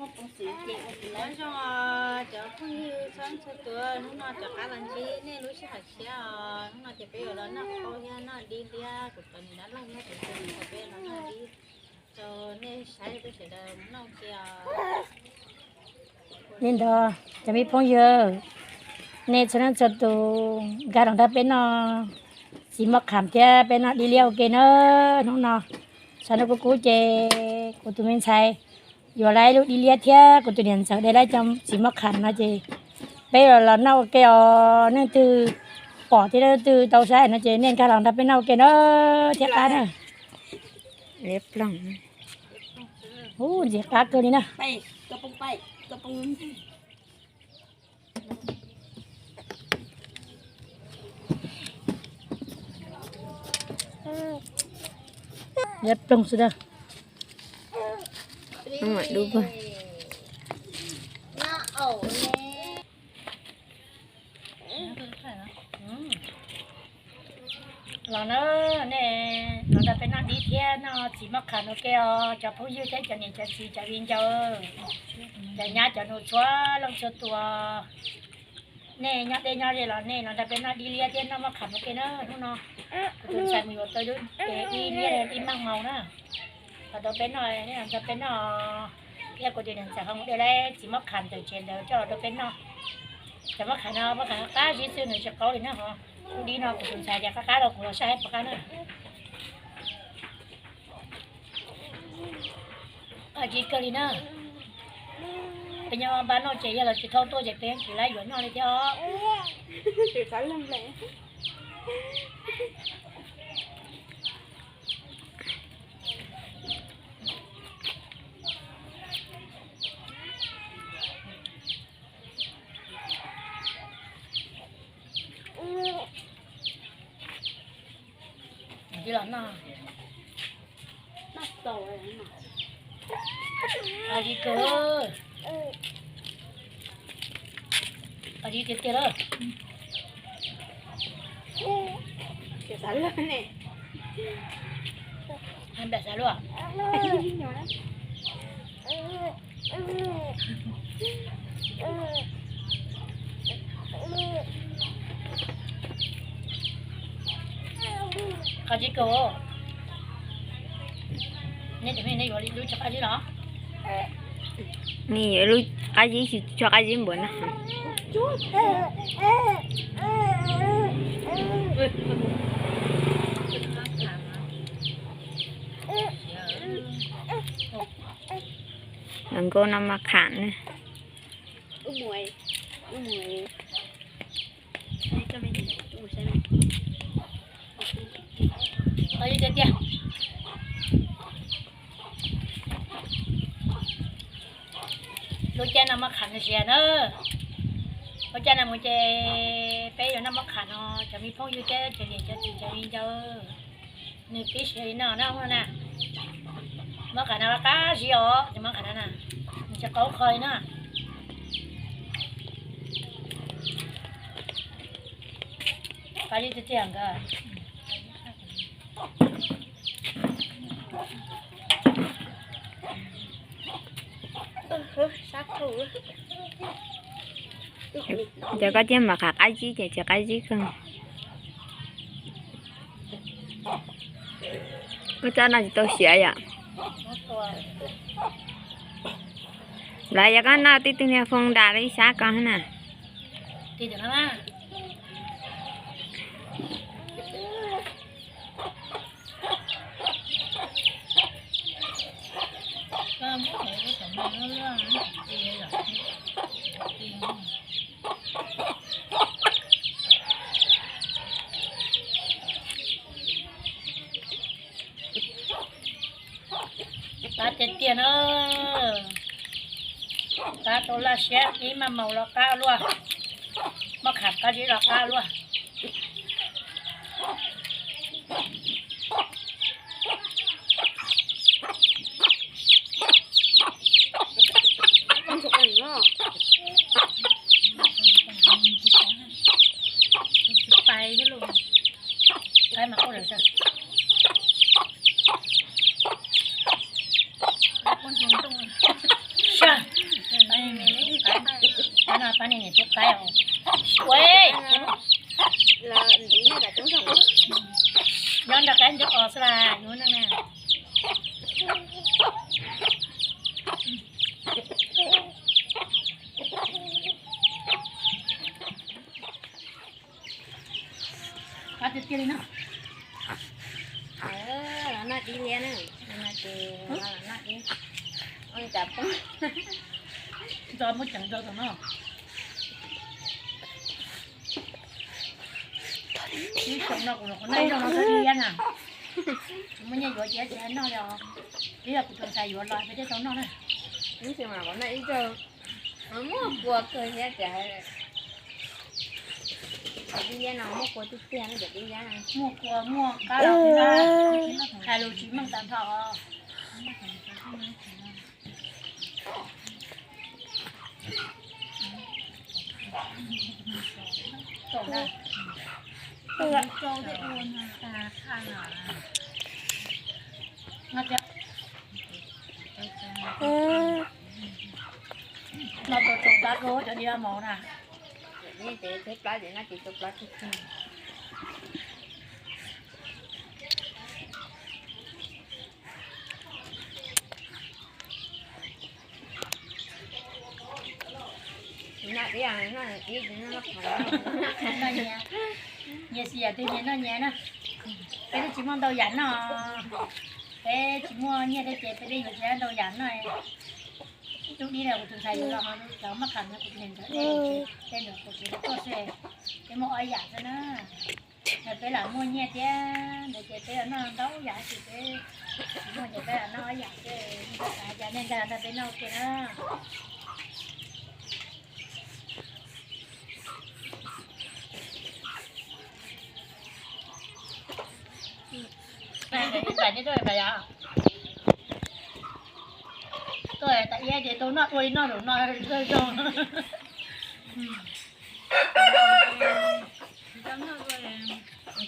Nyob zoo cov phooj ywg txhua leej txhua tus, hnub no rov qab los ntsib nej lub sij hawm tshiab os. Hnub no ces peb yuav los noj qaub thiab noj dib liab, kuv cov niam dab laug nyob ces peb los noj dib rau nej saib peb sawv daws noj ke os. Li ntawd cov me phooj ywg, nej txhua leej txhua tus nkag los nrog peb noj txiv moj kham thiab peb noj dib liab ua ke na. Hnub no tshav ntuj kub kub ces kuv tus me ntxhais yuav lawm ib lub dib liab thiab kuv tus niam ntxawm de lawm cov txiv moj kham no ces peb los noj ua ke os. Leej twg pom thiab leej twg tau saib no ces nej nkag los nrog peb noj ua ke na thiab qab na. Liab ploog. Ub, ntxim qab kawg li na. Liab ploog xwb da. Los na, nej los nrog peb noj dib thiab noj txiv moj kham ua ke os cov phooj ywg thiab cov niam cov txiv cov viv ncaus, cov nyab cov nus txhua leej txhua tus. Nej nyob deb nyob ze los nej los nrog peb noj dib liab thiab noj moj kham ua ke na. Hnub no kuv tus ntxhais mus yuav tau ib liab ib maj maus na, los rau peb noj, nej los nrog peb noj thiab kuv tus niam ntxawm ho mus de lawm txiv moj kham ntawm tsev ntawd coj los rau peb noj. Cov moj kham no moj kham qab zib xwb nws tsis qaub li na ho. Lub dib no kuv tus ntxhais tias qab qab rau kuv los saib pom qab na. Qab zib kawg li na. Peb nyob npab noj ces yog los tsis thauj tuaj ces peb tsis laib yuav noj li thiab os. Ib los noj. Qab zib kawg. Qab zib tiag tiag lawm. Npam xav luaj. Qab zib kawg. Nej tus me nej yuav lub tsis qab zib los? Nej yuav lub qab zib tsis tshua qab zib npaum no. Los nkauj no mas kham ne. Qab zib tiag tiag. Lub caij no moj kham nws siav na. Lub caij no mus ces peb yuav noj moj kham no, cov me phooj ywg thiab cov niam cov txiv cov viv ncaus, nws pib siav li no na na. Moj kham no qab zib os, cov moj kham no na, nws tsis qaub qho li na. Qab zib tiag tiag nkawd. Ces koj thiaj mam qab qab zib ces tsis qab zib kawg. Ua cas no tsis tau siav yom? Lawv yog koj noj tib tug niag foo nra li ib sab ko na. Qab tiag tiag na. Qab tau laj siab ib maj maus los qab luaj. Moj kham qab zib los qab luaj. Nyob nrog qaib nti os xwb las yuav neej na. Qab tiag tiag li no. Los noj dib liab na, no ces los noj dib. Ua cas poob. Nco muab ceev rau tom no. Ib xyoo no kuv nyuam qhuav noj ib zaug no xwb dib liab na. Tsis muaj nyiaj yuav ces tsis noj li os. Ib yog kuv tus ntxhais yuav los peb thiaj tau noj na. Ib xyoo no kuv noj ib zaug, muaj kua kawg thiab tias dib liab no muaj kua tiag tiag no ces dib liab muaj kua muaj qab los hais lus tsis meej tag nrho. No tau tsoo plab rau cov dib mov na. Yeej ces thib plab ces noj ces tsoo plab tiag tiag. Noj dib, noj dib, noj nyias, nyias xis yam twg nyias noj nyias na. Peb twb tsis muaj ntau yam noj, peb tsis muaj nyiaj thiab ces peb twb yuav tsis ntau yam noj. Ib tug dib no kuv tus ntxhais yuav los, cov maj qham no kuv tus niam ntxawm dej, tej ntawd kuv tsis tuaj xwb, peb muaj ob yam xwb na. Peb lam muaj nyiaj thiab ntawd ces peb los noj ntau yam, ces peb tsis muaj ces peb lam noj ob yam xwb. Cas nej ntag ntag peb noj ua ke na. Tuaj tas iab ces tau noj ua li noj zaum no zoo.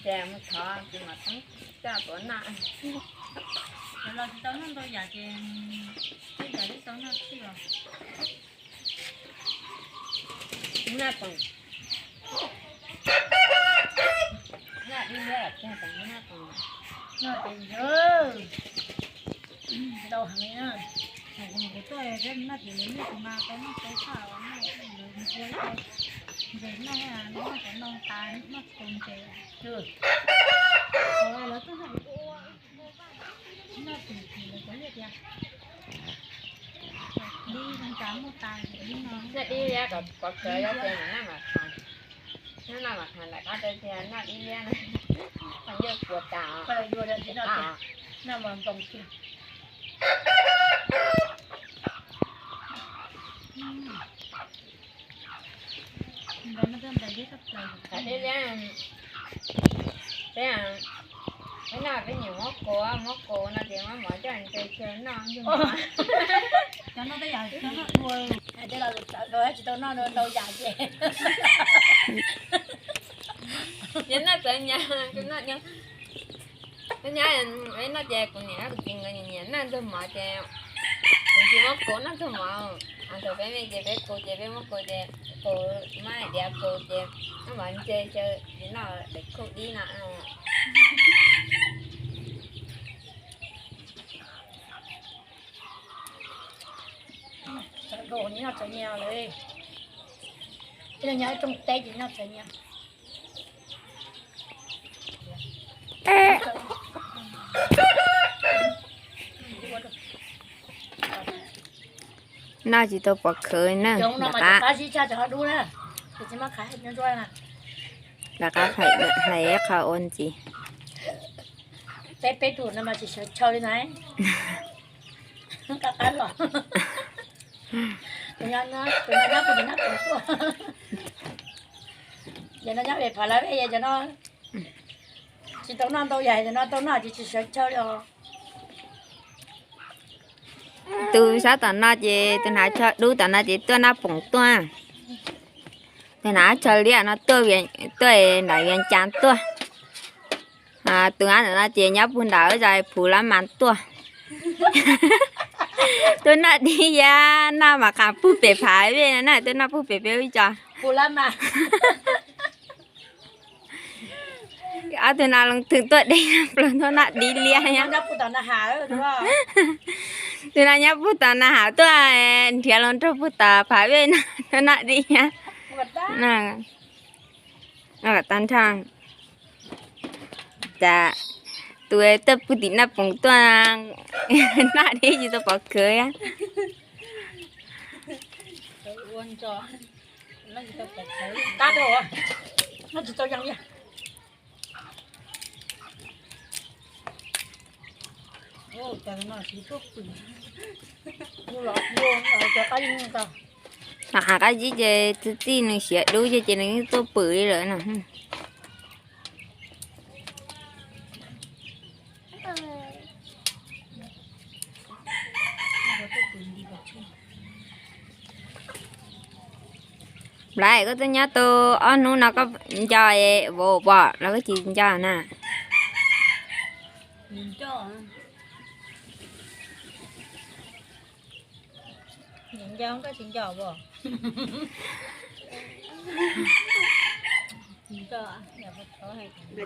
Ces mus thov ces mam toob coj tuav noj. Los tsis tau noj ntau yam ces tej yam twb tau noj txhij los. Noj poom, noj dib liab los tiag, noj poom, noj ces ntau heev li na. Kuv tuaj peb noj ces lawv nyiaj kuv mas tau noj tau thaj noj ua ib co ntses noj, noj cov ntoo tas noj tsis tau ntses. Lawv tuaj noj ua noj tus ces lawv kuv liaj tias dib zoo cas muaj tas ces dib no. Noj dib liab kom pov khawv yog tias noj mas khas, noj mas khas nram qab rau tias noj dib liab no. Qhov ncauj puas tas, noj mas npoo kiag. Dib liab, peb, peb noj peb nyiam muab kuv, muab kuv no ces muab mov coj ntse chaw noj. Cov no tej yam cov no dua, hais tias los tsis tau noj ntau yam ces. Yog noj txawv nyab, kuv noj nyab, noj nyab, noj ces kuv niam kuv txiv nkawd nyiam noj ntxuag mov ces kuv tsis muab kuv noj ntxuag mov. Thaum peb me ces peb kuv ces peb muab kuv ces kuv mab diav kuv ces muab mov ntse chaw ces noj daim khauj dib no. Txawv nkaus, nyob txawv nyias lawm. Ib leeg nyob ib rooj teb ces nyob txawv nyias. Noj tsis tau pov khawv na, rov qab, rov qab hlais qhov ua ntxiv. Peb peb tug no mas tsis sawv chaw li na. Qab qab los. Tus no nyob pem tuaj. Ces no nyob pem phav lawv, cov no tsis tau noj ntau yam, cov no tau noj ces tsis sawv chaw li os. Tus sab tom no ces tus hnav chaw dub tom no ces tuaj Naj Poom tuaj. Tus hnav chaw liab no tuaj, tuaj nram Vias Cas tuaj. Tus ab ntawm no ces nyob puag nram Zais Phuv Lab Mas tuaj. Tuaj noj dib yab, noj mas qas pug pem phav vej na, tuaj noj pug pem peb ub tso. Ob tug no loo twg tuaj deb plaws tuaj noj dib liab thiab. Tus no nyob pug tom na has tuaj nrhiav los nrog pug tom phav vej no tuaj noj dib thiab. Tag nrho. Cas tus tuaj pug tim Naj Poos tuaj noj dib tsis tau pom khawv thiab. Mas qab zib ces txi txij nws siav dub ces nws yeej tuaj pwm li lawm no. Nplaiv, koj tuaj nyob tau ob hnub no koj nco vauv pom los koj tsis nco na? Lawv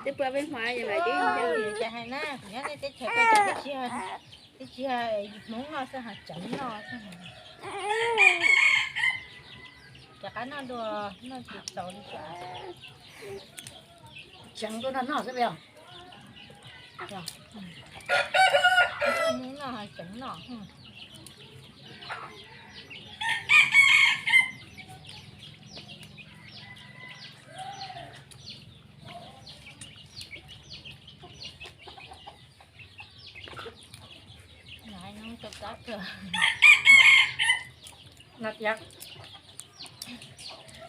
twb pua peb hmo, lawv twb nco. Kuv nyob nej teb chaws ko ces twb tsis, twb tsis hais Hmoob noj xwb, hais tseev noj xwb. Rov qab noj dua, noj tsis txaus li. Tseev tuaj noj noj xwb os. Hmoob noj hais tseev noj. No tiag,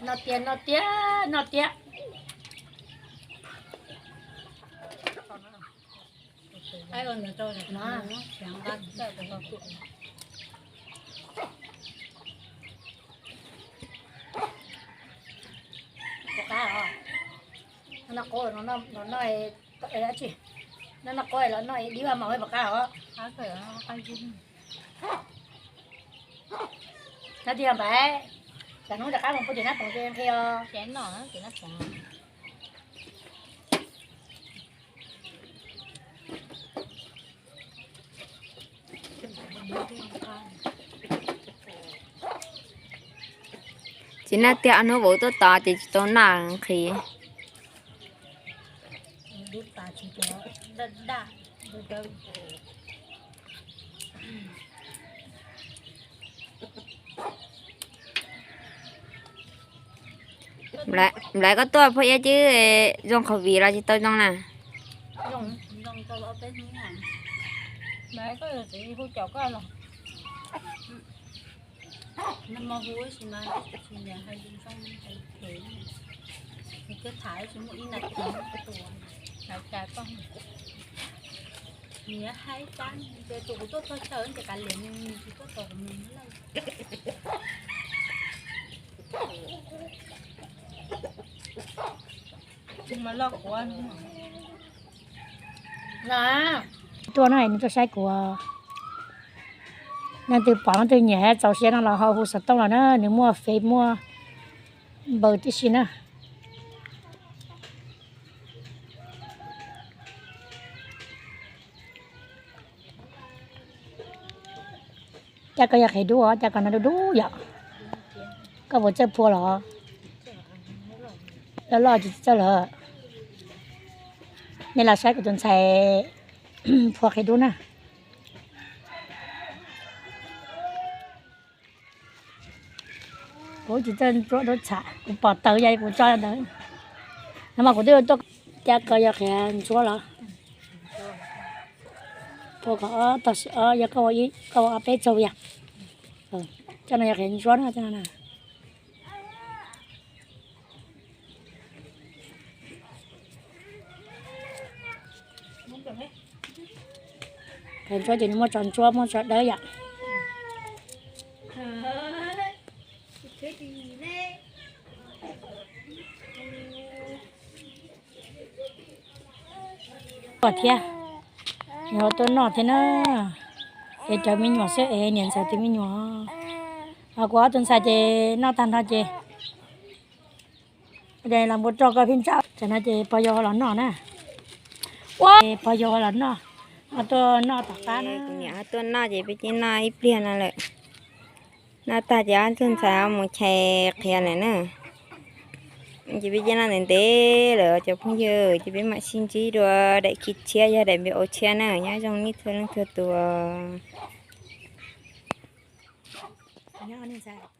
no tiag, no tiag, no tiag. Pom qab os. Noj qab los noj, noj, noj qab los noj dib vaj maum pom qab os. Nab tiag Nplaiv, tsam hnub rov qab mus pug tim Nab Poos ces nqi os. Tsis nab tiag, ob hnub vauv tuaj tos ces tsis tau noj nqhis. Nplaiv, koj tuaj phuaj iab cwb zoo khẩu vị los tsis tau zoo na? Tuaj no nws tuaj saib kuv. Leej twg pom leej twg nyiam txaus siab no los ho hu xov tooj los na, nws muaj Face muaj npaws tib si na. Cas koj yog qhiav dub os, cas koj no dub dub yom? Koj puas txawj phua los? Loj loj tsis txawj lawm. Nej los saib kuv tus ntxhais phua qhiav dub na. Kuv tsis txawj ntsuab dub txham, kuv pom tawv yog kuv tso ntawd. No mas kuv twb tuaj, cas koj yog qhiav ntsuab los? Phua kom ob tog, yog koj ua ob peb txaug yog. Cov no yog qhiav ntsuab no, cov no na. Qhiav ntsuab ces nws muaj tso ntsuab muaj tso dawb yom. Pom thiab, yog tuaj noj thiab na. Es cov me nyuam xwb es niam ntxawm tus me nyuam. Kuv ob tug ntxhais ces noj tag nrho ces, ces los npua rau koj phij ntsa. Tam no ces pog yau los noj na. Ua, pog yau los noj, ho tuaj noj tom qab na. Kuv niam ho tuaj noj ces peb cia noj ib pliag no lawm. Noj tag ces ob tug ntxhais ho mus chais qhiav lawm na. Ces peb cia noj ntev ntev lawm cov phooj ywg, ces peb mam sib ntsib dua daim khi tshiab yog daim video tshiab na. Nyob zoo nej txhua leej txhua tus. Nyob nej ntxhais.